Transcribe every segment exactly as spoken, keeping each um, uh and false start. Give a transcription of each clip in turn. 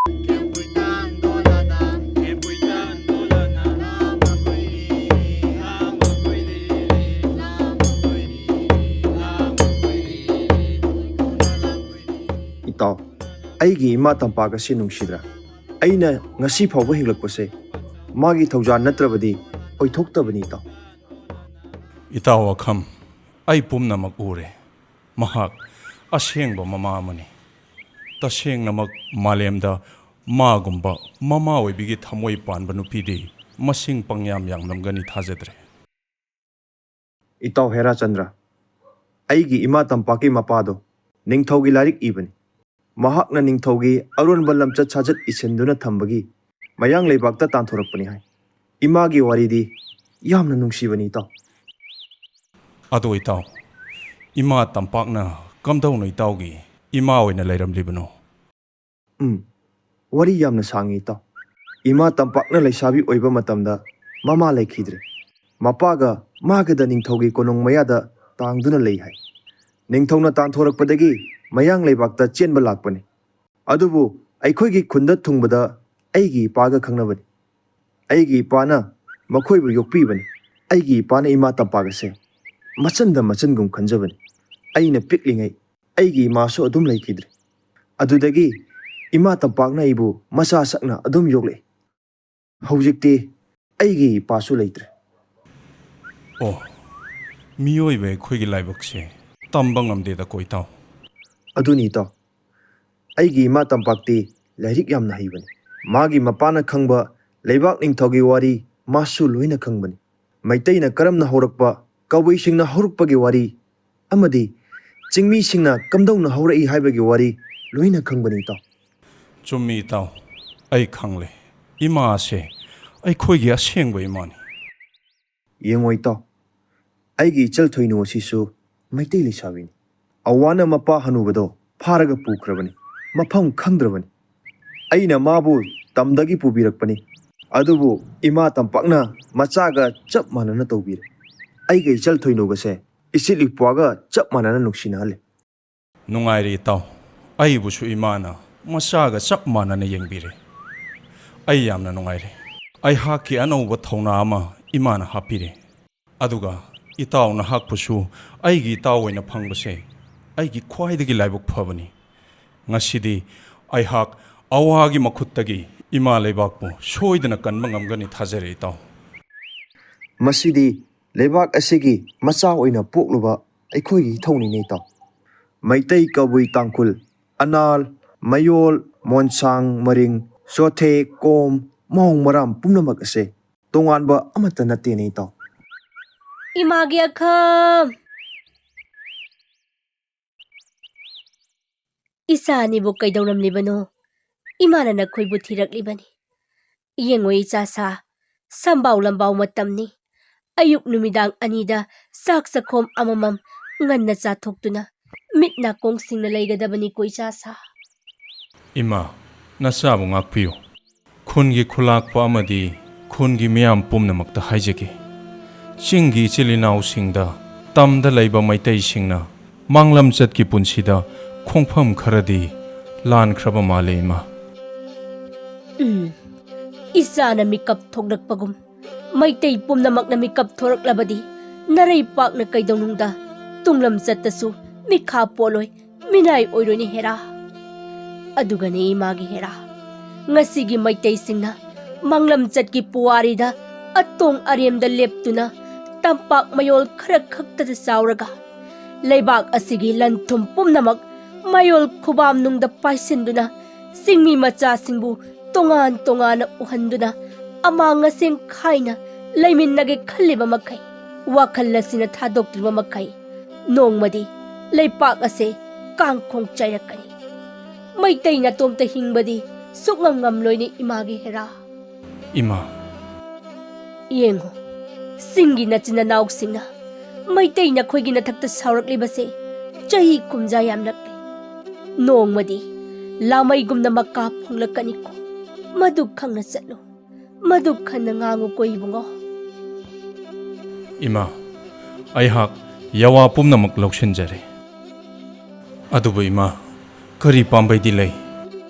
ꯏꯇꯥꯎ, ꯑꯩꯒꯤ ꯏꯃꯥ ꯇꯝꯄꯥꯛ ꯑꯁꯤ ꯅꯨꯡꯁꯤꯗ꯭ꯔꯥ? ꯑꯩꯅ ꯉꯁꯤ ꯐꯥꯎꯕ ꯍꯤꯡꯂꯛꯄꯁꯦ ꯃꯥꯒꯤ ꯊꯧꯖꯥꯜ ꯅꯠꯇ꯭ꯔꯕꯗꯤ ꯑꯣꯏꯊꯣꯛꯇꯕꯅꯤ, ꯏꯇꯥꯎ꯫ ꯏꯇꯥꯎ ꯑꯈꯝ, ꯑꯩ ꯄꯨꯝꯅꯃꯛ ꯎꯔꯦ꯫ ꯃꯍꯥꯛ ꯑꯁꯦꯡꯕ ꯃꯃꯥ ꯑꯃꯅꯤ꯫ ꯇꯁꯦꯡꯅꯃꯛ ꯃꯥꯂꯦꯝꯗ ꯃꯥꯒꯨꯝꯕ ꯃꯃꯥ ꯑꯣꯏꯕꯤꯒꯤ ꯊꯃꯣꯏ ꯄꯥꯟꯕ ꯅꯨꯄꯤꯗꯤ ꯃꯁꯤꯡ ꯄꯪꯌꯥꯝ ꯌꯥꯝꯂꯝꯒꯅꯤ ꯊꯥꯖꯗ꯭ꯔꯦ꯫ ꯏꯇꯥꯎ ꯍꯦꯔꯥꯆꯟꯗ꯭ꯔ, ꯑꯩꯒꯤ ꯏꯃꯥ ꯇꯝꯄꯥꯛꯀꯤ ꯃꯄꯥꯗꯣ ꯅꯤꯡꯊꯧꯒꯤ ꯂꯥꯏꯔꯤꯛ ꯏꯕꯅꯤ꯫ ꯃꯍꯥꯛꯅ ꯅꯤꯡꯊꯧꯒꯤ ꯑꯔꯣꯟꯕ ꯂꯝꯆꯠ ꯁꯥꯖꯠ ꯏꯁꯤꯟꯗꯨꯅ ꯊꯝꯕꯒꯤ ꯃꯌꯥꯡ ꯂꯩꯕꯥꯛꯇ ꯇꯥꯟꯊꯣꯔꯛꯄꯅꯤ ꯍꯥꯏ꯫ ꯏꯃꯥꯒꯤ ꯋꯥꯔꯤꯗꯤ ꯌꯥꯝꯅ ꯅꯨꯡꯁꯤꯕꯅꯤ, ꯏꯇꯥꯎ꯫ ꯑꯗꯣ ꯏꯇꯥꯎ, ꯏꯃꯥ ꯇꯝꯄꯥꯛꯅ ꯀꯝꯗꯧꯅ ꯏꯇꯥꯎꯒꯤ ꯏꯃꯥ ꯑꯣꯏꯅ ꯂꯩꯔꯝꯂꯤꯕꯅꯣ? ꯎꯝ, ꯋꯥꯔꯤ ꯌꯥꯝꯅ ꯁꯥꯡꯉꯤ, ꯏꯇꯥꯎ꯫ ꯏꯃꯥ ꯇꯝꯄꯥꯛꯅ ꯂꯩꯁꯥꯕꯤ ꯑꯣꯏꯕ ꯃꯇꯝꯗ ꯃꯃꯥ ꯂꯩꯈꯤꯗ꯭ꯔꯦ꯫ ꯃꯄꯥꯒ ꯃꯥꯒꯗ ꯅꯤꯡꯊꯧꯒꯤ ꯀꯣꯅꯨꯡ ꯃꯌꯥꯗ ꯇꯥꯡꯗꯨꯅ ꯂꯩ ꯍꯥꯏ꯫ ꯅꯤꯡꯊꯧꯅ ꯇꯥꯟꯊꯣꯔꯛꯄꯗꯒꯤ ꯃꯌꯥꯡ ꯂꯩꯕꯥꯛꯇ ꯆꯦꯟꯕ ꯂꯥꯛꯄꯅꯤ꯫ ꯑꯗꯨꯕꯨ ꯑꯩꯈꯣꯏꯒꯤ ꯈꯨꯟꯗ ꯊꯨꯡꯕꯗ ꯑꯩꯒꯤ ꯏꯄꯥꯒ ꯈꯪꯅꯕꯅꯤ꯫ ꯑꯩꯒꯤ ꯏꯄꯥꯅ ꯃꯈꯣꯏꯕꯨ ꯌꯣꯛꯄꯤꯕꯅꯤ꯫ ꯑꯩꯒꯤ ꯏꯄꯥꯅ ꯏꯃꯥ ꯇꯝꯄꯥꯛ ꯑꯁꯦ ꯃꯆꯟꯗ ꯃꯆꯟꯒꯨꯝ ꯈꯟꯖꯕꯅꯤ꯫ ꯑꯩꯅ ꯄꯤꯛꯂꯤꯉꯩ ꯑꯩꯒꯤ ꯏꯃꯥꯁꯨ ꯑꯗꯨꯝ ꯂꯩꯈꯤꯗ꯭ꯔꯦ꯫ ꯑꯗꯨꯗꯒꯤ ꯏꯃꯥ ꯇꯝꯄꯥꯛꯅ ꯑꯩꯕꯨ ꯃꯆꯥ ꯁꯛꯅ ꯑꯗꯨꯝ ꯌꯣꯛꯂꯛꯏ꯫ ꯍꯧꯖꯤꯛꯇꯤ ꯑꯩꯒꯤ ꯏꯄꯥꯁꯨ ꯂꯩꯇ꯭ꯔꯦ꯫ ꯑꯣ, ꯃꯤꯑꯣꯏꯕ ꯑꯩꯈꯣꯏꯒꯤ ꯂꯥꯏꯕꯛꯁꯦ ꯇꯝꯕ ꯉꯝꯗꯦꯗꯀꯣ, ꯏꯇꯥꯎ꯫ ꯑꯗꯨꯅꯤ, ꯏꯇꯥꯎ꯫ ꯑꯩꯒꯤ ꯏꯃꯥ ꯇꯝꯄꯥꯛꯇꯤ ꯂꯥꯏꯔꯤꯛ ꯌꯥꯝꯅ ꯍꯩꯕꯅꯤ꯫ ꯃꯥꯒꯤ ꯃꯄꯥꯅ ꯈꯪꯕ ꯂꯩꯕꯥꯛ ꯅꯤꯡꯊꯧꯒꯤ ꯋꯥꯔꯤ ꯃꯥꯁꯨ ꯂꯣꯏꯅ ꯈꯪꯕꯅꯤ꯫ ꯃꯩꯇꯩꯅ ꯀꯔꯝꯅ ꯍꯧꯔꯛꯄ, ꯀꯕꯨꯏꯁꯤꯡꯅ ꯍꯧꯔꯛꯄꯒꯤ ꯋꯥꯔꯤ, ꯑꯃꯗꯤ ꯆꯤꯡꯃꯤꯁꯤꯡꯅ ꯀꯝꯗꯧꯅ ꯍꯧꯔꯛꯏ ꯍꯥꯏꯕꯒꯤ ꯋꯥꯔꯤ ꯂꯣꯏꯅ ꯈꯪꯕꯅꯤ, ꯏꯇꯥꯎ꯫ ꯆꯨꯝꯃꯤ, ꯏꯇꯥꯎ꯫ ꯑꯩ ꯈꯪꯂꯦ꯫ ꯏꯃꯥ ꯑꯁꯦ ꯑꯩꯈꯣꯏꯒꯤ ꯑꯁꯦꯡꯕ ꯏꯃꯥꯅꯤ꯫ ꯌꯦꯡꯉꯣ, ꯏꯇꯥꯎ, ꯑꯩꯒꯤ ꯏꯆꯜ ꯊꯣꯏꯅꯨ ꯑꯁꯤꯁꯨ ꯃꯩꯇꯩ ꯂꯩꯁꯥꯕꯤꯅꯤ꯫ ꯑꯋꯥꯅ ꯃꯄꯥ ꯍꯅꯨꯕꯗꯣ ꯐꯥꯔꯒ ꯄꯨꯈ꯭ꯔꯕꯅꯤ, ꯃꯐꯝ ꯈꯪꯗ꯭ꯔꯕꯅꯤ꯫ ꯑꯩꯅ ꯃꯥꯕꯨ ꯇꯝꯗꯒꯤ ꯄꯨꯕꯤꯔꯛꯄꯅꯤ, ꯑꯗꯨꯕꯨ ꯏꯃꯥ ꯇꯝꯄꯥꯛꯅ ꯃꯆꯥꯒ ꯆꯞ ꯃꯥꯟꯅꯅ ꯇꯧꯕꯤꯔꯦ꯫ ꯑꯩꯒ ꯏꯆꯜ ꯊꯣꯏꯅꯨꯒꯁꯦ ꯏꯆꯤꯜ ꯏꯄ꯭ꯋꯥꯒ ꯆꯞ ꯃꯥꯟꯅꯅ ꯅꯨꯡꯁꯤꯅꯍꯜꯂꯦ꯫ ꯅꯨꯡꯉꯥꯏꯔꯦ, ꯏꯇꯥꯎ꯫ ꯑꯩꯕꯨꯁꯨ ꯏꯃꯥꯅ ꯃꯆꯥꯒ ꯆꯞ ꯃꯥꯟꯅꯅ ꯌꯦꯡꯕꯤꯔꯦ꯫ ꯑꯩ ꯌꯥꯝꯅ ꯅꯨꯡꯉꯥꯏꯔꯦ꯫ ꯑꯩꯍꯥꯛꯀꯤ ꯑꯅꯧꯕ ꯊꯧꯅꯥ ꯑꯃ ꯏꯃꯥꯅ ꯍꯥꯞꯄꯤꯔꯦ꯫ ꯑꯗꯨꯒ ꯏꯇꯥꯎ ꯅꯍꯥꯛꯄꯨꯁꯨ ꯑꯩꯒꯤ ꯏꯇꯥꯎ ꯑꯣꯏꯅ ꯐꯪꯕꯁꯦ ꯑꯩꯒꯤ ꯈ꯭ꯋꯥꯏꯗꯒꯤ ꯂꯥꯏꯕꯛ ꯐꯕꯅꯤ꯫ ꯉꯁꯤꯗꯤ ꯑꯩꯍꯥꯛ ꯑꯋꯥꯒꯤ ꯃꯈꯨꯠꯇꯒꯤ ꯏꯃꯥ ꯂꯩꯕꯥꯛꯄꯨ ꯁꯣꯏꯗꯅ ꯀꯟꯕ ꯉꯝꯒꯅꯤ ꯊꯥꯖꯔꯦ ꯏꯇꯥꯎ꯫ ꯃꯁꯤꯗꯤ ꯂꯩꯕꯥꯛ ꯑꯁꯤꯒꯤ ꯃꯆꯥ ꯑꯣꯏꯅ ꯄꯣꯛꯂꯨꯕ ꯑꯩꯈꯣꯏꯒꯤ ꯏꯊꯧꯅꯤꯅꯦ ꯏꯇꯥꯎ꯫ ꯃꯩꯇꯩ, ꯀꯕꯨꯏ, ꯇꯥꯡꯈꯨꯜ, ꯑꯅꯥꯜ, ꯃꯌꯣꯜ, ꯃꯣꯟꯁꯥꯡ, ꯃꯔꯤꯡ, ꯆꯣꯊꯦ, ꯀꯣꯝ, ꯃꯑꯣꯡ ꯃꯔꯥꯝ ꯄꯨꯝꯅꯃꯛ ꯑꯁꯦ ꯇꯣꯉꯥꯟꯕ ꯑꯃꯠꯇ ꯅꯠꯇꯦꯅꯦ ꯏꯇꯥꯎ꯫ ꯏꯃꯥꯒꯤ ꯑꯈꯝ! ꯏꯆꯥ ꯑꯅꯤꯕꯨ ꯀꯩꯗꯧꯔꯝꯂꯤꯕꯅꯣ? ꯏꯃꯥꯅ ꯅꯈꯣꯏꯕꯨ ꯊꯤꯔꯛꯂꯤꯕꯅꯤ꯫ ꯌꯦꯡꯉꯣ ꯏꯆꯥ ꯁꯥ, ꯁꯝꯕꯥꯎ ꯂꯝꯕꯥꯎ ꯃꯇꯝꯅꯤ꯫ ꯑꯌꯨꯛ ꯅꯨꯃꯤꯗꯥꯡ ꯑꯅꯤꯗ ꯆꯥꯛ ꯆꯈꯣꯝ ꯑꯃꯃꯝ ꯉꯟꯅ ꯆꯥꯊꯣꯛꯇꯨꯅ ꯃꯤꯠ ꯅꯥꯀꯣꯡ ꯁꯤꯡꯅ ꯂꯩꯒꯗꯕꯅꯤꯀꯣ ꯏꯆꯥ ꯁꯥ꯫ ꯏꯃꯥ, ꯅꯆꯥꯕꯨ ꯉꯥꯛꯄꯤꯌꯨ꯫ ꯈꯨꯟꯒꯤ ꯈꯨꯂꯥꯛꯄ ꯑꯃꯗꯤ ꯈꯨꯟꯒꯤ ꯃꯤꯌꯥꯝ ꯄꯨꯝꯅꯃꯛꯇ ꯍꯥꯏꯖꯒꯦ, ꯆꯤꯡꯒꯤ ꯏꯆꯤꯜ ꯏꯅꯥꯎꯁꯤꯡꯗ, ꯇꯝꯗ ꯂꯩꯕ ꯃꯩꯇꯩꯁꯤꯡꯅ ꯃꯥꯡꯂꯝꯆꯠꯀꯤ ꯄꯨꯟꯁꯤꯗ ꯈꯣꯡꯐꯝ ꯈꯔꯗꯤ ꯂꯥꯟꯈ꯭ꯔꯕ ꯃꯥꯜꯂꯦ, ꯏꯃꯥ꯫ ꯎꯝ, ꯏꯆꯥꯅ ꯃꯤꯀꯞ ꯊꯣꯛꯂꯛꯄꯒꯨꯝ ꯃꯩꯇꯩ ꯄꯨꯝꯅꯃꯛꯅ ꯃꯤꯀꯞ ꯊꯣꯔꯛꯂꯕꯗꯤ ꯅꯔꯩꯄꯥꯛꯅ ꯀꯩꯗꯧꯅꯨꯡꯗ ꯇꯨꯡꯂꯝꯆꯠꯇꯁꯨ ꯃꯤꯈꯥ ꯄꯣꯜꯂꯣꯏ, ꯃꯤꯅꯥꯏ ꯑꯣꯏꯔꯣꯏꯅꯦ ꯍꯦꯔꯥ꯫ ꯑꯗꯨꯒꯅꯦ ꯏꯃꯥꯒꯤ ꯍꯦꯔꯥ, ꯉꯁꯤꯒꯤ ꯃꯩꯇꯩꯁꯤꯡꯅ ꯃꯥꯡꯂꯝꯆꯠꯀꯤ ꯄꯨꯋꯥꯔꯤꯗ ꯑꯇꯣꯡ ꯑꯔꯦꯝꯗ ꯂꯦꯞꯇꯨꯅ ꯇꯝꯄꯥꯛ ꯃꯌꯣꯜ ꯈꯔ ꯈꯛꯇꯗ ꯆꯥꯎꯔꯒ ꯂꯩꯕꯥꯛ ꯑꯁꯤꯒꯤ ꯂꯟ ꯊꯨꯝ ꯄꯨꯝꯅꯃꯛ ꯃꯌꯣꯜ ꯈꯨꯕꯥꯝꯅꯨꯡꯗ ꯄꯥꯏꯁꯤꯟꯗꯨꯅ ꯆꯤꯡꯃꯤ ꯃꯆꯥꯁꯤꯡꯕꯨ ꯇꯣꯉꯥꯟ ꯇꯣꯉꯥꯟꯅ ꯎꯍꯟꯗꯨꯅ ꯑꯃꯥꯡ ꯑꯁꯦꯡ ꯈꯥꯏꯅ ꯂꯩꯃꯤꯟꯅꯒꯦ ꯈꯜꯂꯤꯕ ꯃꯈꯩ, ꯋꯥꯈꯜ ꯑꯁꯤꯅ ꯊꯥꯗꯣꯛꯇ꯭ꯔꯤꯕ ꯃꯈꯩ, ꯅꯣꯡꯃꯗꯤ ꯂꯩꯄꯥꯛ ꯑꯁꯦ ꯀꯥꯡꯈꯣꯡ ꯆꯥꯏꯔꯛꯀꯅꯤ꯫ ꯃꯩꯇꯩ ꯅꯇꯣꯝꯇ ꯍꯤꯡꯕꯗꯤ ꯁꯨꯛꯉꯝ ꯉꯝꯂꯣꯏꯅꯦ ꯏꯃꯥꯒꯤ ꯍꯦꯔꯥ꯫ ꯏꯃꯥ꯫ ꯌꯦꯡꯉꯨ, ꯆꯤꯡꯒꯤ ꯅꯆꯤꯟ ꯅꯅꯥꯎꯁꯤꯡꯅ ꯃꯩꯇꯩ ꯅꯈꯣꯏꯒꯤ ꯅꯊꯛꯇ ꯁꯥꯎꯔꯛꯂꯤꯕꯁꯦ ꯆꯍꯤ ꯀꯨꯝꯖꯥ ꯌꯥꯝꯂꯛꯂꯦ꯫ ꯅꯣꯡꯃꯗꯤ ꯂꯥꯃꯩꯒꯨꯝꯅ ꯃꯀꯥ ꯐꯪꯂꯛꯀꯅꯤꯀꯣ꯫ ꯃꯗꯨ ꯈꯪꯅ ꯆꯠꯂꯨ, ꯃꯗꯨ ꯈꯟꯅ ꯉꯥꯡꯉꯨꯀꯣ ꯏꯕꯨꯡꯉꯣ꯫ ꯏꯃꯥ, ꯑꯩꯍꯥꯛ ꯌꯥꯋꯥ ꯄꯨꯝꯅꯃꯛ ꯂꯧꯁꯤꯟꯖꯔꯦ꯫ ꯑꯗꯨꯕꯨ ꯏꯃꯥ, ꯀꯔꯤ ꯄꯥꯝꯕꯩꯗꯤ ꯂꯩ?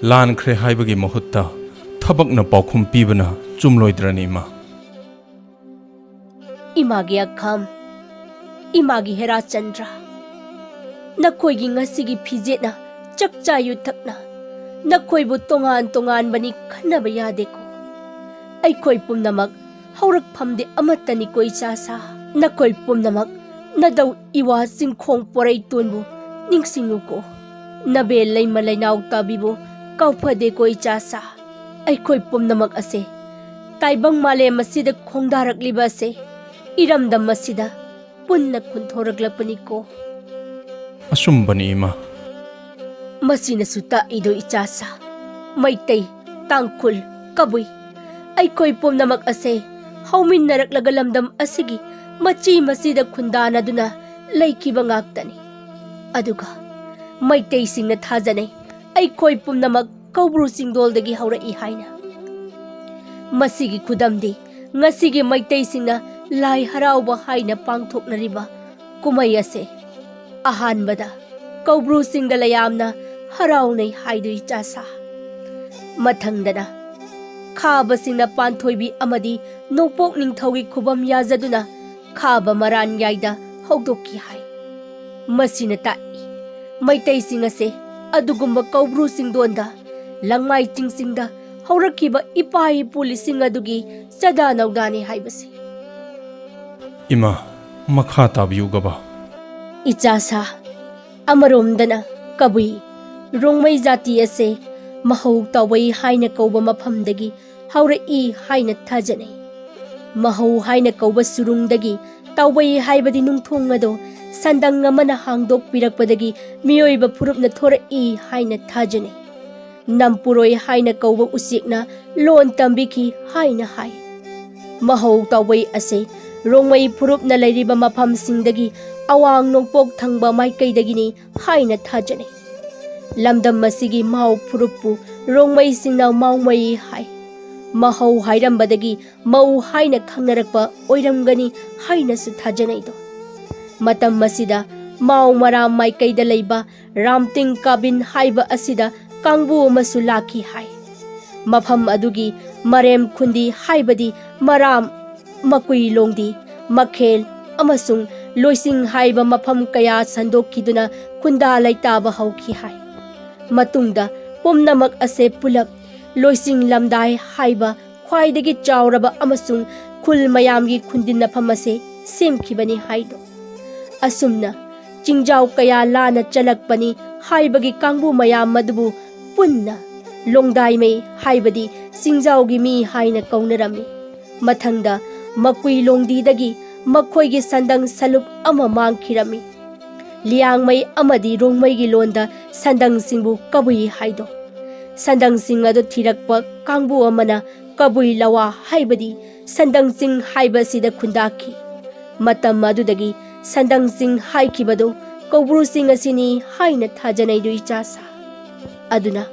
ꯂꯥꯟꯈ꯭ꯔꯦ ꯍꯥꯏꯕꯒꯤ ꯃꯍꯨꯠꯇ ꯊꯕꯛꯅ ꯄꯥꯎꯈꯨꯝ ꯄꯤꯕꯅ ꯆꯨꯝꯂꯣꯏꯗ꯭ꯔꯅꯤ, ꯏꯃꯥ? ꯏꯃꯥꯒꯤ ꯑꯈꯥꯝ, ꯏꯃꯥꯒꯤ ꯍꯦꯔꯥꯆꯟꯗ꯭ꯔ, ꯅꯈꯣꯏꯒꯤ ꯉꯁꯤꯒꯤ ꯐꯤꯖꯦꯠꯅ, ꯆꯥꯛꯆꯥ ꯌꯨꯊꯛꯅ ꯅꯈꯣꯏꯕꯨ ꯇꯣꯉꯥꯟ ꯇꯣꯉꯥꯟꯕꯅꯤ ꯈꯟꯅꯕ ꯌꯥꯗꯦꯀꯣ꯫ ꯑꯩꯈꯣꯏ ꯄꯨꯝꯅꯃꯛ ꯍꯧꯔꯛꯐꯝꯗꯤ ꯑꯃꯠꯇꯅꯤꯀꯣ ꯏꯆꯥꯁꯥ꯫ ꯅꯈꯣꯏ ꯄꯨꯝꯅꯃꯛ ꯅꯗꯧ ꯏꯋꯥ ꯆꯤꯡꯈꯣꯡ ꯄꯣꯔꯩꯇꯣꯟꯕꯨ ꯅꯤꯡꯁꯤꯡꯉꯨꯀꯣ꯫ ꯅꯕꯦ ꯂꯩꯃ ꯂꯩꯅꯥꯎ ꯇꯥꯕꯤꯕꯨ ꯀꯥꯎꯐꯗꯦꯀꯣ ꯏꯆꯥꯁꯥ꯫ ꯑꯩꯈꯣꯏ ꯄꯨꯝꯅꯃꯛ ꯑꯁꯦ ꯇꯥꯏꯕꯪ ꯃꯥꯂꯦꯝ ꯑꯁꯤꯗ ꯈꯣꯡꯗꯥꯔꯛꯂꯤꯕ ꯑꯁꯦ ꯏꯔꯝꯗꯝ ꯑꯁꯤꯗ ꯄꯨꯟꯅ ꯈꯨꯟꯊꯣꯔꯛꯂꯛꯄꯅꯤꯀꯣ꯫ ꯑꯆꯨꯝꯕꯅꯤ, ꯏꯃꯥ꯫ ꯃꯁꯤꯅꯁꯨ ꯇꯥꯛꯏꯗꯣ ꯏꯆꯥꯁꯥ, ꯃꯩꯇꯩ, ꯇꯥꯡꯈꯨꯜ, ꯀꯕꯨꯏ, ꯑꯩꯈꯣꯏ ꯄꯨꯝꯅꯃꯛ ꯑꯁꯦ ꯍꯧꯃꯤꯟꯅꯔꯛꯂꯒ ꯂꯝꯗꯝ ꯑꯁꯤꯒꯤ ꯃꯆꯤ ꯃꯆꯤꯗ ꯈꯨꯟꯗꯥꯅꯗꯨꯅ ꯂꯩꯈꯤꯕ ꯉꯥꯛꯇꯅꯤ꯫ ꯑꯗꯨꯒ ꯃꯩꯇꯩꯁꯤꯡꯅ ꯊꯥꯖꯅꯩ, ꯑꯩꯈꯣꯏ ꯄꯨꯝꯅꯃꯛ ꯀꯧꯕ꯭ꯔꯨ ꯆꯤꯡꯗꯣꯜꯗꯒꯤ ꯍꯧꯔꯛꯏ ꯍꯥꯏꯅ꯫ ꯃꯁꯤꯒꯤ ꯈꯨꯗꯝꯗꯤ ꯉꯁꯤꯒꯤ ꯃꯩꯇꯩꯁꯤꯡꯅ ꯂꯥꯏ ꯍꯔꯥꯎꯕ ꯍꯥꯏꯅ ꯄꯥꯡꯊꯣꯛꯅꯔꯤꯕ ꯀꯨꯝꯍꯩ ꯑꯁꯦ ꯑꯍꯥꯟꯕꯗ ꯀꯧꯕ꯭ꯔꯨ ꯆꯤꯡꯗ ꯂꯌꯥꯝꯅ ꯍꯔꯥꯎꯅꯩ ꯍꯥꯏꯗꯨ ꯏꯆꯥꯁꯥ꯫ ꯃꯊꯪꯗꯅ ꯈꯥꯕꯁꯤꯡꯅ ꯄꯥꯟꯊꯣꯏꯕꯤ ꯑꯃꯗꯤ ꯅꯣꯡꯄꯣꯛ ꯅꯤꯡꯊꯧꯒꯤ ꯈꯨꯕꯝ ꯌꯥꯖꯗꯨꯅ ꯈꯥꯕ ꯃꯔꯥꯟ ꯌꯥꯏꯗ ꯍꯧꯗꯣꯛꯈꯤ ꯍꯥꯏ꯫ ꯃꯁꯤꯅ ꯇꯥꯛꯏ, ꯃꯩꯇꯩꯁꯤꯡ ꯑꯁꯦ ꯑꯗꯨꯒꯨꯝꯕ ꯀꯧꯕ꯭ꯔꯨ ꯆꯤꯡꯗꯣꯟꯗ, ꯂꯪꯃꯥꯏ ꯆꯤꯡꯁꯤꯡꯗ ꯍꯧꯔꯛꯈꯤꯕ ꯏꯄꯥ ꯏꯄꯨ ꯂꯤꯁꯤꯡ ꯑꯗꯨꯒꯤ ꯆꯥꯗꯥ ꯅꯧꯗꯥꯅꯤ ꯍꯥꯏꯕꯁꯤ꯫ ꯏꯃꯥ, ꯃꯈꯥ ꯇꯥꯕꯤꯌꯨ ꯒꯕꯥ꯫ ꯏꯆꯥꯁꯥ, ꯑꯃꯔꯣꯝꯗꯅ ꯀꯕꯨꯏ, ꯔꯣꯡꯃꯩ ꯖꯥꯇꯤ ꯑꯁꯦ ꯃꯍꯧ ꯇꯥꯎꯕꯩ ꯍꯥꯏꯅ ꯀꯧꯕ ꯃꯐꯝꯗꯒꯤ ꯍꯧꯔꯛꯏ ꯍꯥꯏꯅ ꯊꯥꯖꯅꯩ꯫ ꯃꯍꯧ ꯍꯥꯏꯅ ꯀꯧꯕ ꯁꯨꯔꯨꯡꯗꯒꯤ ꯇꯥꯎꯕꯩ ꯍꯥꯏꯕꯗꯤ ꯅꯨꯡꯊꯣꯡ ꯑꯗꯣ ꯁꯟꯗꯪ ꯑꯃꯅ ꯍꯥꯡꯗꯣꯛꯄꯤꯔꯛꯄꯗꯒꯤ ꯃꯤꯑꯣꯏꯕ ꯐꯨꯔꯨꯞꯅ ꯊꯣꯔꯛꯏ ꯍꯥꯏꯅ ꯊꯥꯖꯅꯩ꯫ ꯅꯝꯄꯨꯔꯣꯏ ꯍꯥꯏꯅ ꯀꯧꯕ ꯎꯆꯦꯛꯅ ꯂꯣꯟ ꯇꯝꯕꯤꯈꯤ ꯍꯥꯏꯅ ꯍꯥꯏ꯫ ꯃꯍꯧ ꯇꯥꯎꯕꯩ ꯑꯁꯦ ꯔꯣꯡꯃꯩ ꯐꯨꯔꯨꯞꯅ ꯂꯩꯔꯤꯕ ꯃꯐꯝꯁꯤꯡꯗꯒꯤ ꯑꯋꯥꯡ ꯅꯣꯡꯄꯣꯛ ꯊꯪꯕ ꯃꯥꯏꯀꯩꯗꯒꯤꯅꯤ ꯍꯥꯏꯅ ꯊꯥꯖꯅꯩ꯫ ꯂꯝꯗꯝ ꯑꯁꯤꯒꯤ ꯃꯥꯎ ꯐꯨꯔꯨꯞꯄꯨ ꯔꯣꯡꯃꯩꯁꯤꯡꯅ ꯃꯥꯎꯃꯩ ꯍꯥꯏ꯫ ꯃꯍꯧ ꯍꯥꯏꯔꯝꯕꯗꯒꯤ ꯃꯧ ꯍꯥꯏꯅ ꯈꯪꯅꯔꯛꯄ ꯑꯣꯏꯔꯝꯒꯅꯤ ꯍꯥꯏꯅꯁꯨ ꯊꯥꯖꯅꯩꯗꯣ꯫ ꯃꯇꯝ ꯑꯁꯤꯗ ꯃꯥꯎ ꯃꯔꯥꯝ ꯃꯥꯏꯀꯩꯗ ꯂꯩꯕ ꯔꯥꯝꯇꯤꯡ ꯀꯥꯕꯤꯟ ꯍꯥꯏꯕ ꯑꯁꯤꯗ ꯀꯥꯡꯕꯨ ꯑꯃꯁꯨ ꯂꯥꯛꯈꯤ ꯍꯥꯏ꯫ ꯃꯐꯝ ꯑꯗꯨꯒꯤ ꯃꯔꯦꯝ ꯈꯨꯟꯗꯤ ꯍꯥꯏꯕꯗꯤ ꯃꯔꯥꯝ, ꯃꯀꯨꯏ ꯂꯣꯡꯗꯤ, ꯃꯈꯦꯜ ꯑꯃꯁꯨꯡ ꯂꯣꯏꯁꯤꯡ ꯍꯥꯏꯕ ꯃꯐꯝ ꯀꯌꯥ ꯁꯟꯗꯣꯛꯈꯤꯗꯨꯅ ꯈꯨꯟꯗꯥ ꯂꯩꯇꯥꯕ ꯍꯧꯈꯤ ꯍꯥꯏ꯫ ꯃꯇꯨꯡꯗ ꯄꯨꯝꯅꯃꯛ ꯑꯁꯦ ꯄꯨꯂꯞ ꯂꯣꯏꯁꯤꯡ ꯂꯝꯗꯥꯏ ꯍꯥꯏꯕ ꯈ꯭ꯋꯥꯏꯗꯒꯤ ꯆꯥꯎꯔꯕ ꯑꯃꯁꯨꯡ ꯈꯨꯜ ꯃꯌꯥꯝꯒꯤ ꯈꯨꯟꯗꯤꯟꯅꯐꯝ ꯑꯁꯦ ꯁꯦꯝꯈꯤꯕꯅꯤ ꯍꯥꯏꯗꯣ꯫ ꯑꯁꯨꯝꯅ ꯆꯤꯡꯖꯥꯎ ꯀꯌꯥ ꯂꯥꯟꯅ ꯆꯠꯂꯛꯄꯅꯤ ꯍꯥꯏꯕꯒꯤ ꯀꯥꯡꯕꯨ ꯃꯌꯥꯝ ꯑꯗꯨꯕꯨ ꯄꯨꯟꯅ ꯂꯣꯡꯗꯥꯏꯃꯩ ꯍꯥꯏꯕꯗꯤ ꯆꯤꯡꯖꯥꯎꯒꯤ ꯃꯤ ꯍꯥꯏꯅ ꯀꯧꯅꯔꯝꯃꯤ꯫ ꯃꯊꯪꯗ ꯃꯀꯨꯏ ꯂꯣꯡꯗꯤꯗꯒꯤ ꯃꯈꯣꯏꯒꯤ ꯁꯟꯗꯪ ꯁꯂꯨꯞ ꯑꯃ ꯃꯥꯡꯈꯤꯔꯝꯃꯤ꯫ ꯂꯤꯌꯥꯡꯃꯩ ꯑꯃꯗꯤ ꯔꯣꯡꯃꯩꯒꯤ ꯂꯣꯟꯗ ꯁꯟꯗꯪꯁꯤꯡꯕꯨ ꯀꯕꯨꯏ ꯍꯥꯏꯗꯣ꯫ ꯁꯟꯗꯪꯁꯤꯡ ꯑꯗꯨ ꯊꯤꯔꯛꯄ ꯀꯥꯡꯕꯨ ꯑꯃꯅ ꯀꯕꯨꯏ ꯂꯋꯥ ꯍꯥꯏꯕꯗꯤ ꯁꯟꯗꯪꯁꯤꯡ ꯍꯥꯏꯕ ꯑꯁꯤꯗ ꯈꯨꯟꯗꯥꯈꯤ꯫ ꯃꯇꯝ ꯑꯗꯨꯗꯒꯤ ꯁꯟꯗꯪꯁꯤꯡ ꯍꯥꯏꯈꯤꯕꯗꯨ ꯀꯧꯕ꯭ꯔꯨꯁꯤꯡ ꯑꯁꯤꯅꯤ ꯍꯥꯏꯅ ꯊꯥꯖꯅꯩꯗꯨ ꯏꯆꯥ ꯁꯥ꯫ ꯑꯗꯨꯅ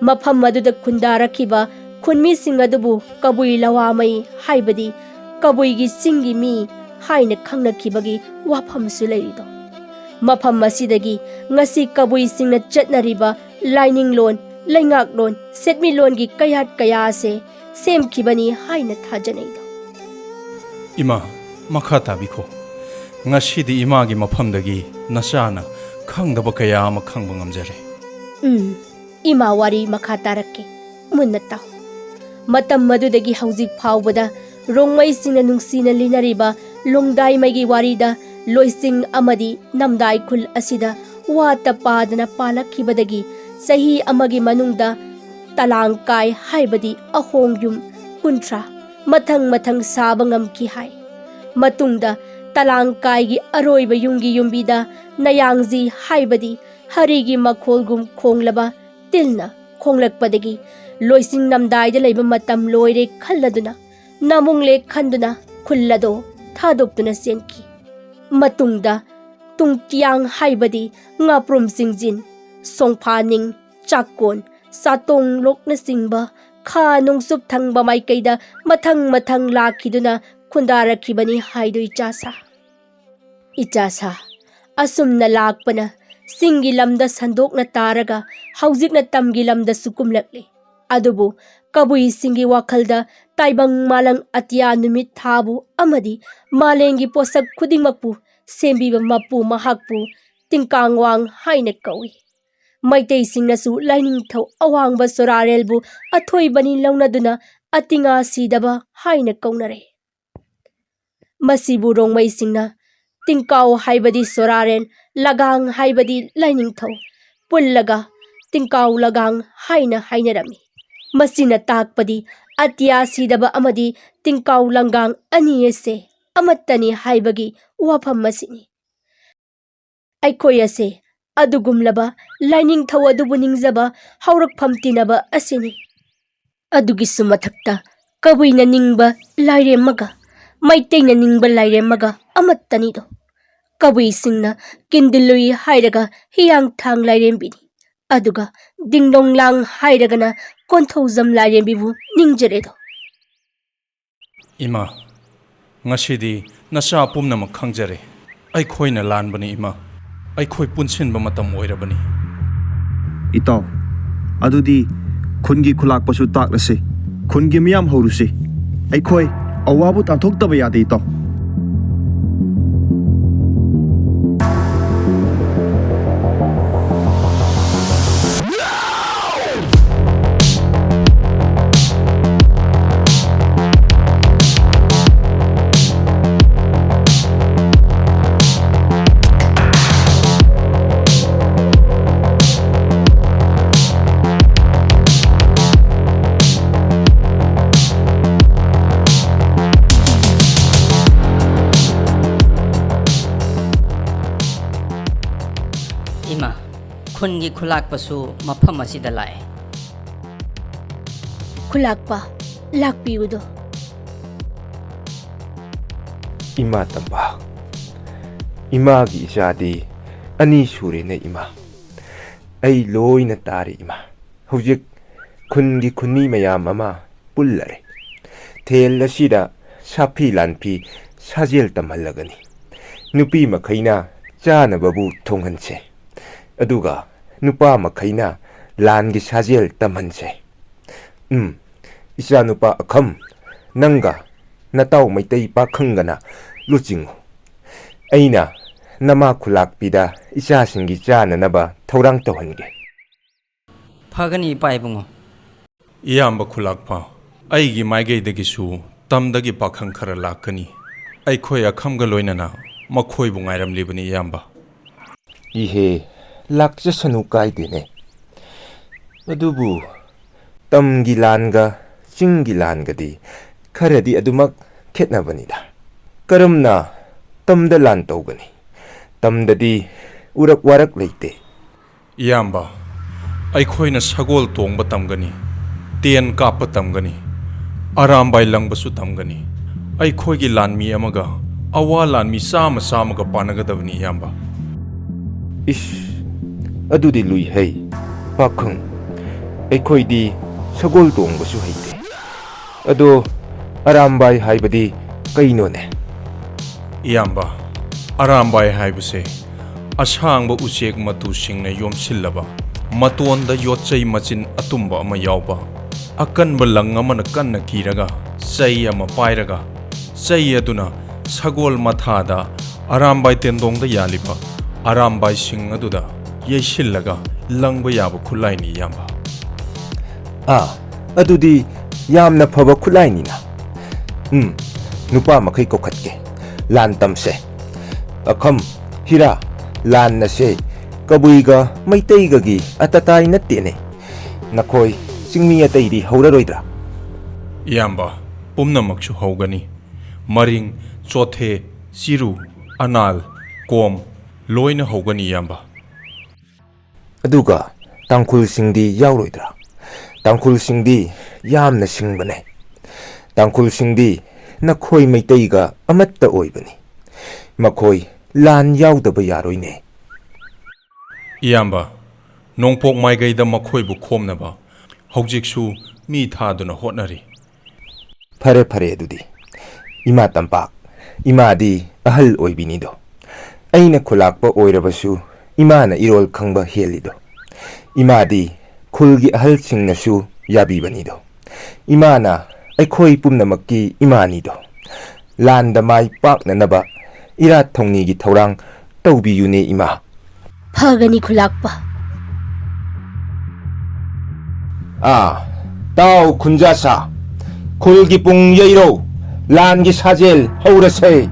ꯃꯐꯝ ꯑꯗꯨꯗ ꯈꯨꯟꯗꯥꯔꯛꯈꯤꯕ ꯈꯨꯟꯃꯤꯁꯤꯡ ꯑꯗꯨꯕꯨ ꯀꯕꯨꯏ ꯂꯋꯥꯃꯩ ꯍꯥꯏꯕꯗꯤ ꯀꯕꯨꯏꯒꯤ ꯆꯤꯡꯒꯤ ꯃꯤ ꯍꯥꯏꯅ ꯈꯪꯅꯈꯤꯕꯒꯤ ꯋꯥꯐꯝꯁꯨ ꯂꯩꯔꯤꯗꯣ꯫ ꯃꯐꯝ ꯑꯁꯤꯗꯒꯤ ꯉꯁꯤ ꯀꯕꯨꯏꯁꯤꯡꯅ ꯆꯠꯅꯔꯤꯕ ꯂꯥꯏꯅꯤꯡꯂꯣꯟ, ꯂꯩꯉꯥꯛꯂꯣꯟ, ꯁꯦꯟꯃꯤꯠꯂꯣꯟꯒꯤ ꯀꯌꯥꯠ ꯀꯌꯥ ꯑꯁꯦ ꯁꯦꯝꯈꯤꯕꯅꯤ ꯍꯥꯏꯅ ꯊꯥꯖꯅꯩꯗꯣ꯫ ꯏꯃꯥ, ꯃꯈꯥ ꯇꯥꯕꯤꯈꯣ꯫ ꯉꯁꯤꯗꯤ ꯏꯃꯥꯒꯤ ꯃꯐꯝꯗꯒꯤ ꯅꯆꯥꯅ ꯈꯪꯗꯕ ꯀꯌꯥ ꯑꯃ ꯈꯪꯕ ꯉꯝꯖꯔꯦ꯫ ꯎꯝ, ꯏꯃꯥ ꯋꯥꯔꯤ ꯃꯈꯥ ꯇꯥꯔꯛꯀꯦ꯫ ꯃꯨꯟꯅ ꯇꯥꯎ꯫ ꯃꯇꯝ ꯑꯗꯨꯗꯒꯤ ꯍꯧꯖꯤꯛ ꯐꯥꯎꯕꯗ ꯔꯣꯡꯃꯩꯁꯤꯡꯅ ꯅꯨꯡꯁꯤꯅ ꯂꯤꯅꯔꯤꯕ ꯂꯣꯡꯗꯥꯏꯃꯩꯒꯤ ꯋꯥꯔꯤꯗ ꯂꯣꯏꯁꯤꯡ ꯑꯃꯗꯤ ꯅꯝꯗꯥꯏ ꯈꯨꯜ ꯑꯁꯤꯗ ꯋꯥꯠꯇ ꯄꯥꯗꯅ ꯄꯥꯜꯂꯛꯈꯤꯕꯗꯒꯤ ꯆꯍꯤ ꯑꯃꯒꯤ ꯃꯅꯨꯡꯗ ꯇꯂꯥꯡ ꯀꯥꯏ ꯍꯥꯏꯕꯗꯤ ꯑꯍꯣꯡ ꯌꯨꯝ ꯀꯨꯟꯊ꯭ꯔꯥ ꯃꯊꯪ ꯃꯊꯪ ꯁꯥꯕ ꯉꯝꯈꯤ ꯍꯥꯏ꯫ ꯃꯇꯨꯡꯗ ꯇꯂꯥꯡ ꯀꯥꯏꯒꯤ ꯑꯔꯣꯏꯕ ꯌꯨꯝꯒꯤ ꯌꯨꯝꯕꯤꯗ ꯅꯌꯥꯡꯖꯤ ꯍꯥꯏꯕꯗꯤ ꯍꯔꯤꯒꯤ ꯃꯈꯣꯜꯒꯨꯝ ꯈꯣꯡꯂꯕ ꯇꯤꯜꯅ ꯈꯣꯡꯂꯛꯄꯗꯒꯤ ꯂꯣꯏꯁꯤꯡ ꯅꯝꯗꯥꯏꯗ ꯂꯩꯕ ꯃꯇꯝ ꯂꯣꯏꯔꯦ ꯈꯜꯂꯗꯨꯅ ꯅꯥꯃꯨꯡꯂꯦ ꯈꯟꯗꯨꯅ ꯈꯨꯜ ꯑꯗꯣ ꯊꯥꯗꯣꯛꯇꯨꯅ ꯆꯦꯟꯈꯤ꯫ ꯃꯇꯨꯡꯗ ꯇꯨꯡꯀꯤꯌꯥꯡ ꯍꯥꯏꯕꯗꯤ ꯉꯥꯄ꯭ꯔꯨꯝ ꯆꯤꯡꯖꯤꯟ, ꯁꯣꯡꯐꯥꯅꯤꯡ, ꯆꯥꯛꯀꯣꯟ, ꯆꯥꯇꯣꯡꯂꯣꯛꯅꯆꯤꯡꯕ ꯈꯥ ꯅꯣꯡꯆꯨꯞ ꯊꯪꯕ ꯃꯥꯏꯀꯩꯗ ꯃꯊꯪ ꯃꯊꯪ ꯂꯥꯛꯈꯤꯗꯨꯅ ꯈꯨꯟꯗꯥꯔꯛꯈꯤꯕꯅꯤ ꯍꯥꯏꯗꯨ ꯏꯆꯥ ꯁꯥ꯫ ꯏꯆꯥ ꯁꯥ, ꯑꯁꯨꯝꯅ ꯂꯥꯛꯄꯅ ꯆꯤꯡꯒꯤ ꯂꯝꯗ ꯁꯟꯗꯣꯛꯅ ꯇꯥꯔꯒ ꯍꯧꯖꯤꯛꯅ ꯇꯝꯒꯤ ꯂꯝꯗꯁꯨ ꯀꯨꯝꯂꯛꯂꯤ꯫ ꯑꯗꯨꯕꯨ ꯀꯕꯨꯏꯁꯤꯡꯒꯤ ꯋꯥꯈꯜꯗ ꯇꯥꯏꯕꯪ ꯃꯥꯂꯪ ꯑꯇꯤꯌꯥ ꯅꯨꯃꯤꯠ ꯊꯥꯕꯨ ꯑꯃꯗꯤ ꯃꯥꯂꯦꯝꯒꯤ ꯄꯣꯠꯁꯛ ꯈꯨꯗꯤꯡꯃꯛꯄꯨ ꯁꯦꯝꯕꯤꯕ ꯃꯄꯨ ꯃꯍꯥꯛꯄꯨ ꯇꯤꯡꯀꯥꯡꯋꯥꯡ ꯍꯥꯏꯅ ꯀꯧꯏ꯫ ꯃꯩꯇꯩꯁꯤꯡꯅꯁꯨ ꯂꯥꯏꯅꯤꯡꯊꯧ ꯑꯋꯥꯡꯕ ꯆꯣꯔꯥꯔꯦꯜꯕꯨ ꯑꯊꯣꯏꯕꯅꯤ ꯂꯧꯅꯗꯨꯅ ꯑꯇꯤꯉꯥ ꯁꯤꯗꯕ ꯍꯥꯏꯅ ꯀꯧꯅꯔꯦ꯫ ꯃꯁꯤꯕꯨ ꯔꯣꯡꯃꯩꯁꯤꯡꯅ ꯇꯤꯡꯀꯥꯎ ꯍꯥꯏꯕꯗꯤ ꯁꯣꯔꯥꯔꯦꯟ, ꯂꯒꯥꯡ ꯍꯥꯏꯕꯗꯤ ꯂꯥꯏꯅꯤꯡꯊꯧ, ꯄꯨꯜꯂꯒ ꯇꯤꯡꯀꯥꯎ ꯂꯒꯥꯡ ꯍꯥꯏꯅ ꯍꯥꯏꯅꯔꯝꯃꯤ꯫ ꯃꯁꯤꯅ ꯇꯥꯛꯄꯗꯤ ꯑꯇꯤꯌꯥ ꯁꯤꯗꯕ ꯑꯃꯗꯤ ꯇꯤꯡꯀꯥꯎ ꯂꯪꯒꯥꯡ ꯑꯅꯤ ꯑꯁꯦ ꯑꯃꯠꯇꯅꯤ ꯍꯥꯏꯕꯒꯤ ꯋꯥꯐꯝ ꯑꯁꯤꯅꯤ꯫ ꯑꯩꯈꯣꯏ ꯑꯁꯦ ꯑꯗꯨꯒꯨꯝꯂꯕ ꯂꯥꯏꯅꯤꯡꯊꯧ ꯑꯗꯨꯕꯨ ꯅꯤꯡꯖꯕ ꯍꯧꯔꯛꯐꯝ ꯇꯤꯟꯅꯕ ꯑꯁꯤꯅꯤ꯫ ꯑꯗꯨꯒꯤꯁꯨ ꯃꯊꯛꯇ ꯀꯕꯨꯏꯅ ꯅꯤꯡꯕ ꯂꯥꯏꯔꯦꯝꯃꯒ ꯃꯩꯇꯩꯅ ꯅꯤꯡꯕ ꯂꯥꯏꯔꯦꯝꯃꯒ ꯑꯃꯠꯇꯅꯤꯗꯣ꯫ ꯀꯕꯨꯏꯁꯤꯡꯅ ꯀꯤꯟꯗꯤꯜꯂꯨꯏ ꯍꯥꯏꯔꯒ ꯍꯤꯌꯥꯡꯊꯥꯡ ꯂꯥꯏꯔꯦꯝꯕꯤꯅꯤ, ꯑꯗꯨꯒ ꯗꯤꯡꯗꯣꯡꯂꯥꯡ ꯍꯥꯏꯔꯒꯅ ꯀꯣꯟꯊꯧꯖꯝ ꯂꯥꯏꯔꯦꯝꯕꯤꯕꯨ ꯅꯤꯡꯖꯔꯦꯗꯣ꯫ ꯏꯃꯥ, ꯉꯁꯤꯗꯤ ꯅꯆꯥ ꯄꯨꯝꯅꯃꯛ ꯈꯪꯖꯔꯦ꯫ ꯑꯩꯈꯣꯏꯅ ꯂꯥꯟꯕꯅꯤ ꯏꯃꯥ꯫ ꯑꯩꯈꯣꯏ ꯄꯨꯟꯁꯤꯟꯕ ꯃꯇꯝ ꯑꯣꯏꯔꯕꯅꯤ꯫ ꯏꯇꯥꯎ, ꯑꯗꯨꯗꯤ ꯈꯨꯟꯒꯤ ꯈꯨꯂꯥꯛꯄꯁꯨ ꯇꯥꯛꯂꯁꯤ꯫ ꯈꯨꯟꯒꯤ ꯃꯤꯌꯥꯝ ꯍꯧꯔꯨꯁꯤ꯫ ꯑꯩꯈꯣꯏ ꯑꯋꯥꯕꯨ ꯇꯥꯟꯊꯣꯛꯇꯕ ꯌꯥꯗꯦ ꯏꯇꯥꯎ꯫ ꯏꯃꯥ, ꯈꯨꯟꯒꯤ ꯈꯨꯂꯥꯛꯄꯁꯨ ꯃꯐꯝ ꯑꯁꯤꯗ ꯂꯥꯛꯑꯦ꯫ ꯈꯨꯂꯥꯛꯄ, ꯂꯥꯛꯄꯤꯌꯨꯗꯣ꯫ ꯏꯃꯥ ꯇꯝꯕ, ꯏꯃꯥꯒꯤ ꯏꯆꯥꯗꯤ ꯑꯅꯤ ꯁꯨꯔꯦꯅꯦ ꯏꯃꯥ꯫ ꯑꯩ ꯂꯣꯏꯅ ꯇꯥꯔꯦ ꯏꯃꯥ꯫ ꯍꯧꯖꯤꯛ ꯈꯨꯟꯒꯤ ꯈꯨꯟꯃꯤ ꯃꯌꯥꯝ ꯑꯃ ꯄꯨꯜꯂꯔꯦ꯫ ꯊꯦꯜ ꯑꯁꯤꯗ ꯁꯥꯐꯤ ꯂꯥꯟꯐꯤ ꯁꯥꯖꯦꯜ ꯇꯝꯍꯜꯂꯒꯅꯤ꯫ ꯅꯨꯄꯤ ꯃꯈꯩꯅ ꯆꯥꯅꯕꯕꯨ ꯊꯣꯡꯍꯟꯁꯦ꯫ ꯑꯗꯨꯒ ꯅꯨꯄꯥ ꯃꯈꯩꯅ ꯂꯥꯟꯒꯤ ꯁꯥꯖꯦꯜ ꯇꯝꯍꯟꯁꯦ꯫ ꯎꯝ, ꯏꯆꯥꯅꯨꯄꯥ ꯑꯈꯝ, ꯅꯪꯒ ꯅꯇꯥꯎ ꯃꯩꯇꯩ ꯄꯥꯈꯪꯒꯅ ꯂꯨꯆꯤꯡꯉꯨ꯫ ꯑꯩꯅ ꯅꯃꯥ ꯈꯨꯂꯥꯛꯄꯤꯗ ꯏꯆꯥꯁꯤꯡꯒꯤ ꯆꯥꯅꯅꯕ ꯊꯧꯔꯥꯡ ꯇꯧꯍꯟꯒꯦ꯫ ꯐꯒꯅꯤ ꯏꯄꯥ ꯏꯕꯨꯡꯉꯣ꯫ ꯏꯌꯥꯝꯕ ꯈꯨꯂꯥꯛꯄ, ꯑꯩꯒꯤ ꯃꯥꯏꯀꯩꯗꯒꯤꯁꯨ ꯇꯝꯗꯒꯤ ꯄꯥꯈꯪ ꯈꯔ ꯂꯥꯛꯀꯅꯤ꯫ ꯑꯩꯈꯣꯏ ꯑꯈꯝꯒ ꯂꯣꯏꯅꯅ ꯃꯈꯣꯏꯕꯨ ꯉꯥꯏꯔꯝꯂꯤꯕꯅꯤ, ꯏꯌꯥꯝꯕ꯫ ꯏꯍꯦ, ꯂꯥꯛꯆꯁꯅꯨ, ꯀꯥꯏꯗꯦꯅꯦ꯫ ꯑꯗꯨꯕꯨ ꯇꯝꯒꯤ ꯂꯥꯟꯒ ꯆꯤꯡꯒꯤ ꯂꯥꯟꯒꯗꯤ ꯈꯔꯗꯤ ꯑꯗꯨꯃꯛ ꯈꯦꯠꯅꯕꯅꯤꯗ꯫ ꯀꯔꯝꯅ ꯇꯝꯗ ꯂꯥꯟ ꯇꯧꯒꯅꯤ? ꯇꯝꯗꯗꯤ ꯎꯔꯛ ꯋꯥꯔꯛ ꯂꯩꯇꯦ꯫ ꯏꯌꯥꯝꯕ, ꯑꯩꯈꯣꯏꯅ ꯁꯒꯣꯜ ꯇꯣꯡꯕ ꯇꯝꯒꯅꯤ, ꯇꯦꯟ ꯀꯥꯞꯄ ꯇꯝꯒꯅꯤ, ꯑꯔꯥꯝꯕꯥꯏ ꯂꯪꯕꯁꯨ ꯇꯝꯒꯅꯤ꯫ ꯑꯩꯈꯣꯏꯒꯤ ꯂꯥꯟꯃꯤ ꯑꯃꯒ ꯑꯋꯥ ꯂꯥꯟꯃꯤ ꯆꯥꯝꯃ ꯆꯥꯝꯃꯒ ꯄꯥꯟꯅꯒꯗꯕꯅꯤ, ꯏꯌꯥꯝꯕ꯫ ꯏꯁ, ꯑꯗꯨꯗꯤ ꯂꯨꯏꯍꯩ, ꯄꯥꯈꯪ꯫ ꯑꯩꯈꯣꯏꯗꯤ ꯁꯒꯣꯜ ꯇꯣꯡꯕꯁꯨ ꯍꯩꯇꯦ꯫ ꯑꯗꯣ ꯑꯔꯥꯝꯕꯥꯏ ꯍꯥꯏꯕꯗꯤ ꯀꯩꯅꯣꯅꯦ? ꯏꯌꯥꯝꯕ, ꯑꯔꯥꯝꯕꯥꯏ ꯍꯥꯏꯕꯁꯦ ꯑꯁꯥꯡꯕ ꯎꯆꯦꯛ ꯃꯇꯨꯁꯤꯡꯅ ꯌꯣꯝꯁꯤꯜꯂꯕ, ꯃꯇꯣꯟꯗ ꯌꯣꯠꯆꯩ ꯃꯆꯤꯟ ꯑꯇꯨꯝꯕ ꯑꯃ ꯌꯥꯎꯕ, ꯑꯀꯟꯕ ꯂꯪ ꯑꯃꯅ ꯀꯟꯅ ꯀꯤꯔꯒ ꯆꯩ ꯑꯃ ꯄꯥꯏꯔꯒ, ꯆꯩ ꯑꯗꯨꯅ ꯁꯒꯣꯜ ꯃꯊꯥꯗ ꯑꯔꯥꯝꯕꯥꯏ ꯇꯦꯟꯗꯣꯡꯗ ꯌꯥꯜꯂꯤꯕ ꯑꯔꯥꯝꯕꯥꯏꯁꯤꯡ ꯑꯗꯨꯗ ꯌꯩꯁꯤꯜꯂꯒ ꯂꯪꯕ ꯌꯥꯕ ꯈꯨꯠꯂꯥꯏꯅꯤ, ꯏꯌꯥꯝꯕ꯫ ꯑꯥ, ꯑꯗꯨꯗꯤ ꯌꯥꯝꯅ ꯐꯕ ꯈꯨꯠꯂꯥꯏꯅꯤꯅ꯫ ꯎꯝ, ꯅꯨꯄꯥ ꯃꯈꯩ ꯀꯧꯈꯠꯀꯦ꯫ ꯂꯥꯟ ꯇꯝꯁꯦ꯫ ꯑꯈꯝ, ꯍꯤꯔꯥ, ꯂꯥꯟꯅꯁꯦ ꯀꯕꯨꯏꯒ ꯃꯩꯇꯩꯒꯒꯤ ꯑꯇꯇꯥꯏ ꯅꯠꯇꯦꯅꯦ꯫ ꯅꯈꯣꯏ ꯆꯤꯡꯃꯤ ꯑꯇꯩꯗꯤ ꯍꯧꯔꯔꯣꯏꯗ꯭ꯔꯥ? ꯏꯌꯥꯝꯕ, ꯄꯨꯝꯅꯃꯛꯁꯨ ꯍꯧꯒꯅꯤ꯫ ꯃꯔꯤꯡ, ꯆꯣꯊꯦ, ꯆꯤꯔꯨ, ꯑꯅꯥꯜ, ꯀꯣꯝ, ꯂꯣꯏꯅ ꯍꯧꯒꯅꯤ, ꯏꯌꯥꯝꯕ꯫ ꯑꯗꯨꯒ ꯇꯥꯡꯈꯨꯜꯁꯤꯡꯗꯤ ꯌꯥꯎꯔꯣꯏꯗ꯭ꯔꯥ? ꯇꯥꯡꯈꯨꯜꯁꯤꯡꯗꯤ ꯌꯥꯝꯅ ꯁꯤꯡꯕꯅꯦ꯫ ꯇꯥꯡꯈꯨꯜꯁꯤꯡꯗꯤ ꯅꯈꯣꯏ ꯃꯩꯇꯩꯒ ꯑꯃꯠꯇ ꯑꯣꯏꯕꯅꯤ꯫ ꯃꯈꯣꯏ ꯂꯥꯟ ꯌꯥꯎꯗꯕ ꯌꯥꯔꯣꯏꯅꯦ꯫ ꯏꯌꯥꯝꯕ, ꯅꯣꯡꯄꯣꯛ ꯃꯥꯏꯀꯩꯗ ꯃꯈꯣꯏꯕꯨ ꯈꯣꯝꯅꯕ ꯍꯧꯖꯤꯛꯁꯨ ꯃꯤ ꯊꯥꯗꯨꯅ ꯍꯣꯠꯅꯔꯤ꯫ ꯐꯔꯦ, ꯐꯔꯦ, ꯑꯗꯨꯗꯤ꯫ ꯏꯃꯥ ꯇꯝꯄꯥꯛ, ꯏꯃꯥꯗꯤ ꯑꯍꯜ ꯑꯣꯏꯕꯤꯅꯤꯗꯣ꯫ ꯑꯩꯅ ꯈꯨꯂꯥꯛꯄ ꯑꯣꯏꯔꯕꯁꯨ ꯏꯃꯥꯅ ꯏꯔꯣꯜ ꯈꯪꯕ ꯍꯦꯜꯂꯤꯗꯣ꯫ ꯏꯃꯥꯗꯤ ꯈꯨꯜꯒꯤ ꯑꯍꯜꯁꯤꯡꯅꯁꯨ ꯌꯥꯕꯤꯕꯅꯤꯗꯣ꯫ ꯏꯃꯥꯅ ꯑꯩꯈꯣꯏ ꯄꯨꯝꯅꯃꯛꯀꯤ ꯏꯃꯥꯅꯤꯗꯣ꯫ ꯂꯥꯟꯗ ꯃꯥꯏ ꯄꯥꯛꯅꯅꯕ ꯏꯔꯥꯠ ꯊꯧꯅꯤꯒꯤ ꯊꯧꯔꯥꯡ ꯇꯧꯕꯤꯌꯨꯅꯦ ꯏꯃꯥ꯫ ꯐꯒꯅꯤ ꯈꯨꯂꯥꯛꯄ꯫ ꯑꯥ, ꯇꯥꯎ ꯈꯨꯟꯖꯥꯁꯥ, ꯈꯨꯜꯒꯤ ꯄꯨꯡ ꯌꯩꯔꯧ, ꯂꯥꯟꯒꯤ ꯁꯥꯖꯦꯜ ꯍꯧꯔꯁꯦ꯫